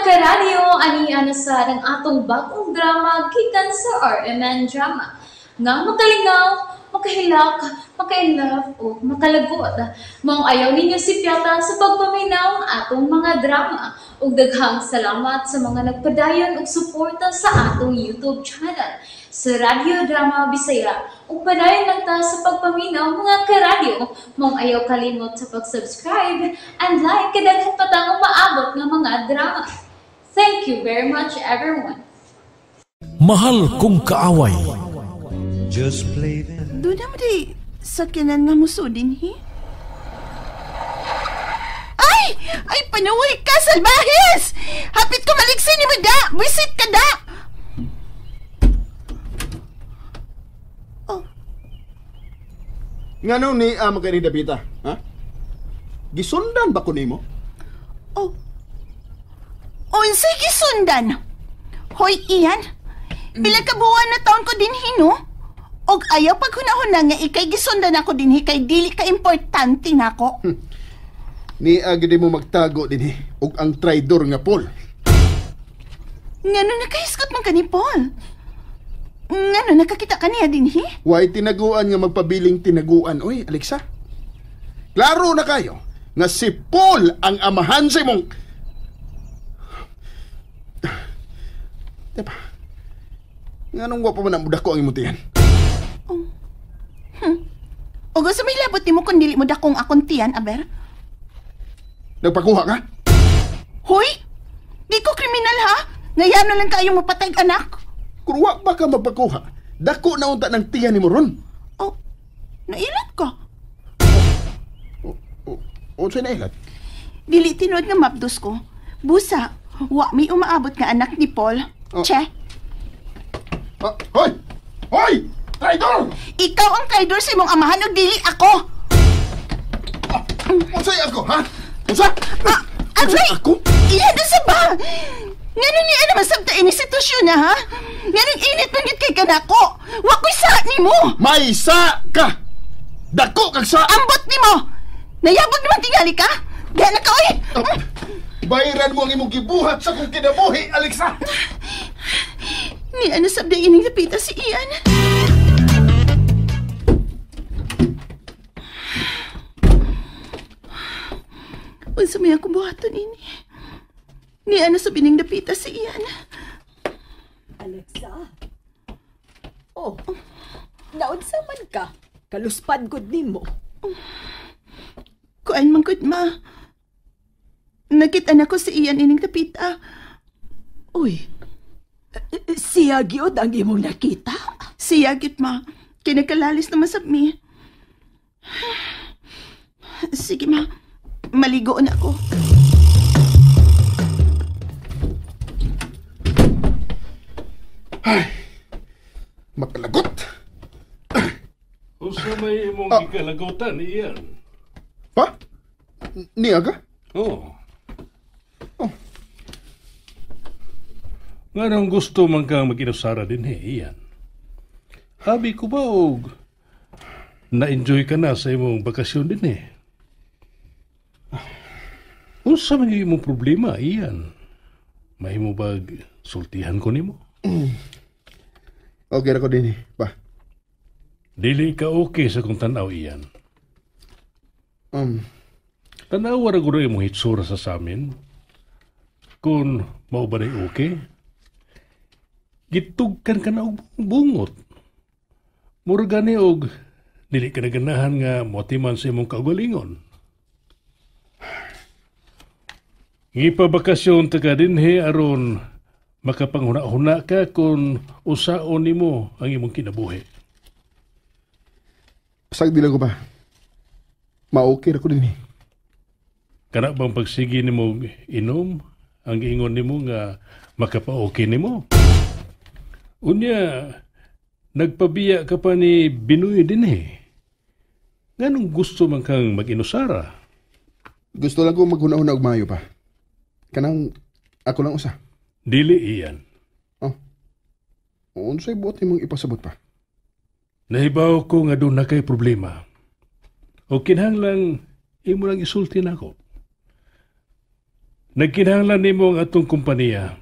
Karadyo, ani na sa ang atong bagong drama gikan sa RMN Drama nga makalingaw, makahilak, maka-inlove o makalagot. Maong ayaw ninyo sipyata sa pagpaminaw ang atong mga drama. Ug daghang salamat sa mga nagpadayon og suporta sa atong YouTube channel sa Radyo Drama Bisaya. Ug padayon lang ta sa pagpaminaw, mga karadyo. Maong ayaw kalimot sa pag-subscribe and like kay daghan pa tang umaabot nga mga drama. Thank you very much, everyone. Mahal Kong Kaaway. Just play them. Doon na mo di sakyanan nga musudin, hi? Ay! Ay, panuwi ka, salbahis! Hapit ko maligsin ni mo da! Visit ka da! Oh, Ngano ni ama kay ni Dabita? Ha? Gisundan ba ko nimo? Oh. Unsay gisundan? Hoy, Ian. Pila ka buwan na taon ko din hino? Og ayaw paghunahuna nga ikay gisundan ako dinhi kay dili ka importante nako. Ni agad mo magtago dinhi og ang traidor nga Paul. Ngano nakahisgot man ka ni Paul? Ngano nakakita ka niya dinhi? Way tinaguan nga magpabiling tinaguan oy, Alexa. Klaro na kayo nga si Paul ang amahan sa imong. Diba? Nganong wa pa man ang dako ang imong tiyan? Og sa may labot nimo kung dili mo dakong akong tiyan, aber? Nagpakuha ka? Hoy! Di ko kriminal ha? Ngayano lang kayo mo patay anak. Kung wa pa ka magpakuha, dako na unta ng tiyan nimo ron. Oh, nailat ka. Unsay nailat? Dili tinuod nga mapdos ko. Busa, wa may umaabot nga anak ni Paul. Oh. Che, Ah, hoy! Hoy! Traidor! Ikaw ang traidor sa imong amahan ug dili ako. Unsay ako, ha? Unsa? Ah, Unsay aray! ako? Iya na sa ba? Ngano ni ana masabta ini sitwasyon na ha? Nganong init man gyud kay kanako? Wa ko'y sa nimo. May sa ka! Dako kag sa! Ambot nimo. Nayabog naman tingali ka? Diya na ka oy. Ah, bayaran mo ang imong gibuhat sa kong kinabuhi, Alexa! Ni ano sabda ining lapita si Ian. Unsa may akong buhaton ini? Ni ano sa bining dapita si Ian? Alexa. Oh. Naunsa man ka? Kaluspad gud nimo. Kuan man gud ma. Nakita na ko si Ian ining dapita. Uy. Siya gyud ang imong nakita? Siya gyud ma. Kinakalalis na masab mi. Sige ma. Maligo na ako. Makalagot! Unsa may imong gikalagutan, Ian? Pa? Niya ka? Oh. Oh. Nganong gusto man kang mag-inusara din he, Ian? Habi ko ba og na-enjoy ka na sa imong bakasyon din eh? Unsa man yung imong problema, Ian? Mahimo bag sultihan ko nimo? Okay ra ko din eh. Pa. Dili ka okay sa kong tanaw, Ian. Tanawa ra guro imong hitsura sa samin. Kung mao ba na okay? Gitugkan ka na og bungot. Mura gani og dili ka naganahan nga motiman sa imong kaugalingon. Ngipabakasyon ta ka dinhi aron makapanghuna-huna ka kung usaon nimo ang imong kinabuhi. Pasagdi lang ko pa. Ma-okay ra ko din eh. Kana bang pagsige nimo inom ang giingon nimo nga makapa-okay nimo? Unya, nagpabiya ka pa ni Binoy din eh. Nganong gusto man kang mag-inusara? Gusto lang ko maghuna-huna og maayo pa. Kanang ako lang usa. Dili, Ian. Oh. Unsay buot nimong ipasabot pa? Nahibaw ko nga doon na kay problema. O kinahanglang imo lang isulti nako. Nagkinahanglan nimo ang atong kompanya.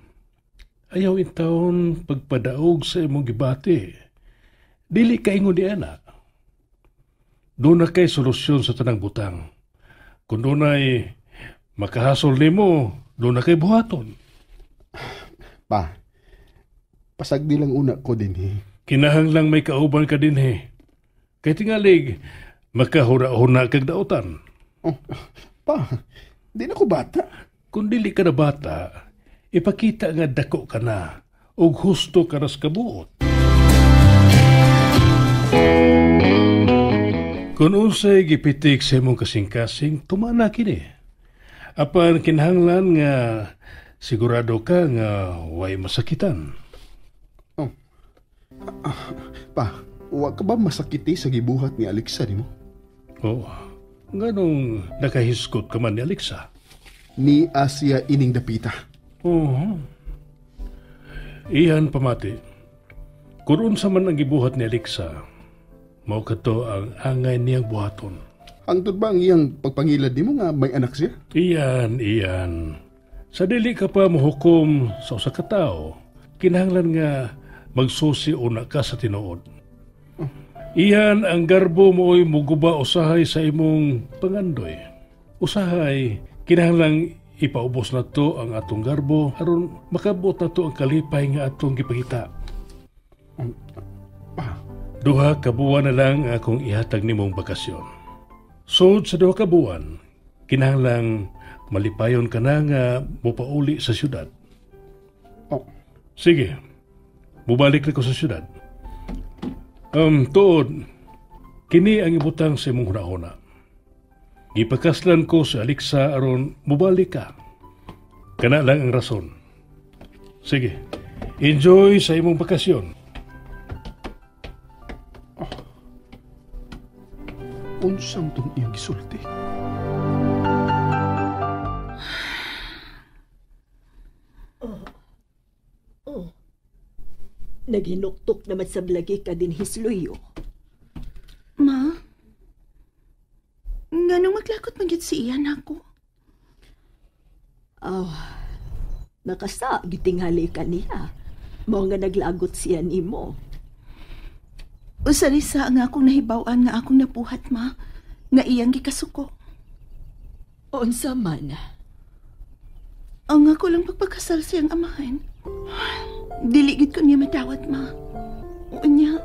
Ayaw intawon pagpadaog sa imong gibati. Dili ka ingon ni ana. Doon na kay solusyon sa tanang butang. Kung doon ay makahasol nimo, doon na kay buhaton. Pa, pasagdi lang una ko din eh. Kinahanglang may kauban ka din eh. Kay tingalig, makahuna-huna kag dautan. Oh, pa, di na ko bata. Kung dili ka na bata, ipakita nga dako ka na ug husto ka na sa kabuot. Kung unsay gipitik sa imong kasing-kasing, tumana kini. Apan kinahanglan nga sigurado ka nga way masakitan. Oh. Pa, wa ka ba masakiti sa gibuhat ni Alexa nimo? Oo. Nganong nakahiskot ka man ni Alexa? Ni Asia ining dapita. Oo. Iyan pamati. Kung unsa man ang gibuhat ni Alexa, mao kadto ang angay niyang buhaton. Hangtod ba ang iyang pagpangilad nimo nga may anak siya? Iyan, iyan. Sa dili ka pa mohukom sa usa ka tawo, kinahanglan nga magsusi una ka sa tinuod. Iyan ang garbo mooy muguba usahay sa imong pangandoy. Usahay, kinahanglang ipaubos na to ang atong garbo aron makabot na to ang kalipay nga atong gipangita. 2 ka buwan na lang akong ihatag nimong bakasyon. Sud sa 2 ka buwan, kinahanglang malipayon ka na nga mopauli sa syudad. Oh. Sige, mubalik na ko sa syudad. Tuod, kini ang ibutang sa imong hunahuna. Gipakaslan ko si Alexa aron mubalik ka. Kana lang ang rason. Sige, enjoy sa imong bakasyon. Oh. Unsang tong iyang gisulti? Oh. Naghinuktok naman sa blagi ka din hisluyo. Ma, nganong maglakot man gyud si iyan ako? Oh, nakasa gitinghali ka niya. Mao nga naglagot siya nimo. Usa-risa nga akong nahibaw-an nga akong napuhat, ma, nga iyang gikasuko. Unsa man? Ang ako lang pagpakasal siyang amahan. Dili gid ko niya madawat, ma. Unya,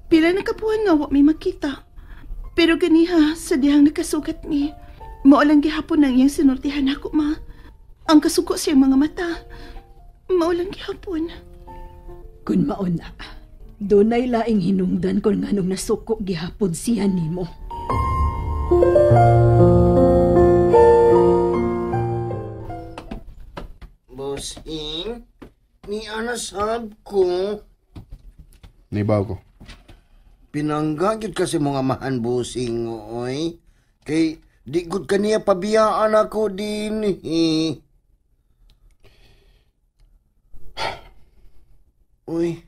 pila na kabuhan nga wa may makita. Pero ganiha, sa dihang nakasugat ni, mao lang gihapon ang iyang sinultihan ako, ma. Ang kasuko siyang mga mata, mao lang gihapon. Kun mao na, dunay laing hinungdan kon nganong nasuko gihapon siya nimo. Bossing, ni anasab ko. Nibaw ko. Pinangga gyud kasi mga mahan, bossing, oy. Kay di gud kaniya pabiyaan ako din eh. Uy,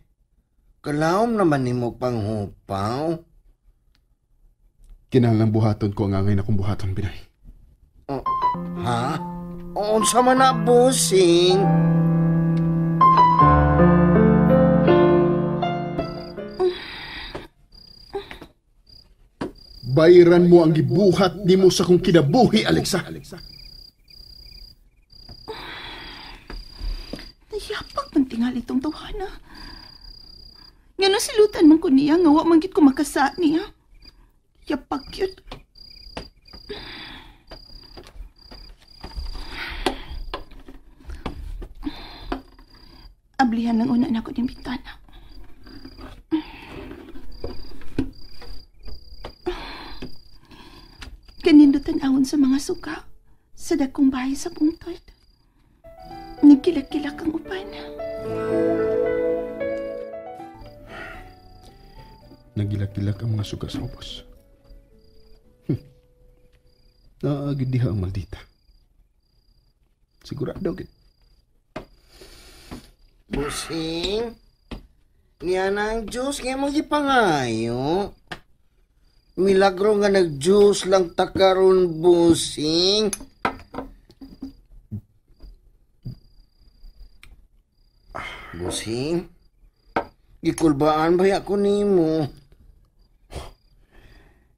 kalawom naman nimo panghupaw. Kinahanglang buhaton ko ang angay na kong buhaton, Binay. Oh, ha? Unsa man na, bossing? Bayran mo ang gibuhat nimo sa kong kinabuhi, Alexa. Nayapak man tingali itong tawhana. Nga no silutan man ko niya, nga wa man gid ko makasa niya. Yapak yun. Ablihan lang una na ako ng bintana. Kanindutan awon sa mga suka sa dakong bahay sa bungtod. Nagkilak-kilak ang upan. Nagilak-kilak ang mga suka sa ubos. Naagid diha ang maldita. Sigurado gid. Busing, niya na ang Diyos nga mong gipangayo. Milagro nga nag-juice lang takaron, busing. Busing, gikulbaan ba ako nimo?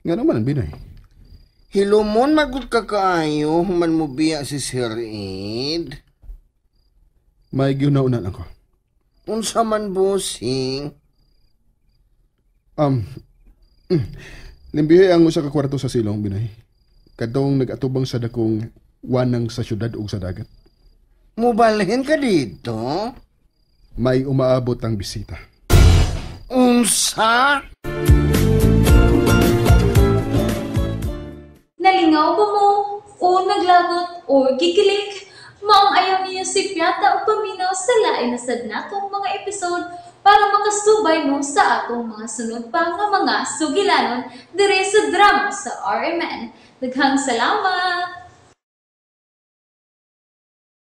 Nga naman, Binoy. Hilumon magud ka kaayo human mo biya si Sir Ed. May giuna-unan ako. Unsa man, busing? Limbihe ang usa ka kwarto sa silong, Binoy. Kadtong nag-atubang sa dakong wanang sa syudad ug sa dagat. Mubalhin ka dito? May umaabot ang bisita. Unsa? Nalingaw ba mo? O naglagot o gikilig? Maong ayaw niyo si Piata o paminaw sa lain na sad natong mga episode para makasubay mo sa atong mga sunod pa nga mga sugilanon dire sa drama sa RMN. Daghang salamat!